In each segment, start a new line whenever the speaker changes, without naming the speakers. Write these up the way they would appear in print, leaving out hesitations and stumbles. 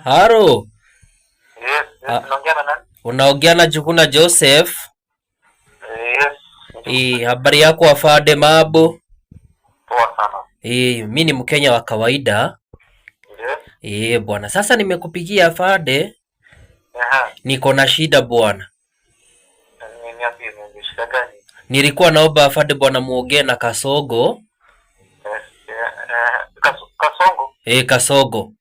Haro.
Yes, yes, unaongea na nani?
Unaongea na Jukuna Joseph.
Yes.
Habari yako afade mabo?
Poa sana.
Mi ni Mkenya wa kawaida.
Yes.
Bwana, sasa nimekupigia afade, niko na shida bwana.
Niambie, ni shida gani?
Nilikuwa naomba afade bwana muongee na Kasogo.
Yes. Kasongo.
Kasogo.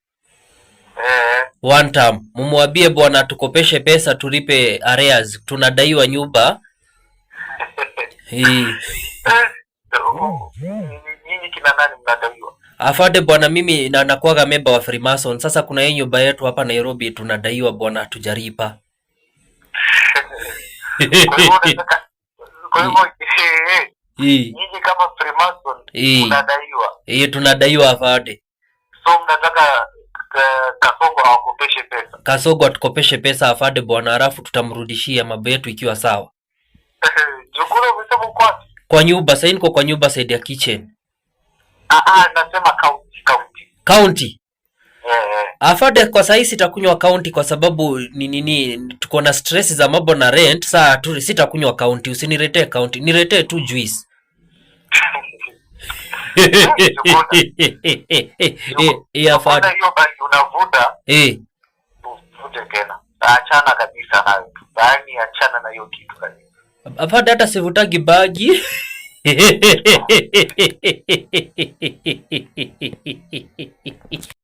One time. Mumwambie bwana tukopeshe pesa tulipe arrears. Tunadaiwa nyumba.
Nyinyi kina nani mnadaiwa?
Afande bwana, mimi na nakuwaga member wa Freemason. Sasa kuna hii nyumba yetu hapa Nairobi tunadaiwa bwana, hatujalipa.
Kwa hivyo unataka, kwa hivyo nyinyi kama Freemason mnadaiwa.
Tunadaiwa afande.
So mnataka Kasongo awakopeshe pesa.
Kasogo atukopeshe pesa afande bwana, halafu tutamrudishia mambo yetu ikiwa sawa.
Jukuru, umesema uko wapi?
Kwa nyumba, sasa niko kwa nyumba side ya kitchen.
Ah ah, nasema county, county.
County.
Eh.
Afande, kwa sahii sitakunywa county kwa sababu ni nini, tuko na stress za mambo na rent. Saa tu sitakunywa county, usiniletee county, niletee tu juice.
Afande,
afande.
Hiyo bangi unavuta, uvute tena. Achana kabisa nayo. Yaani achana na hiyo kitu kabisa.
Afande, hata sivutagi bangi.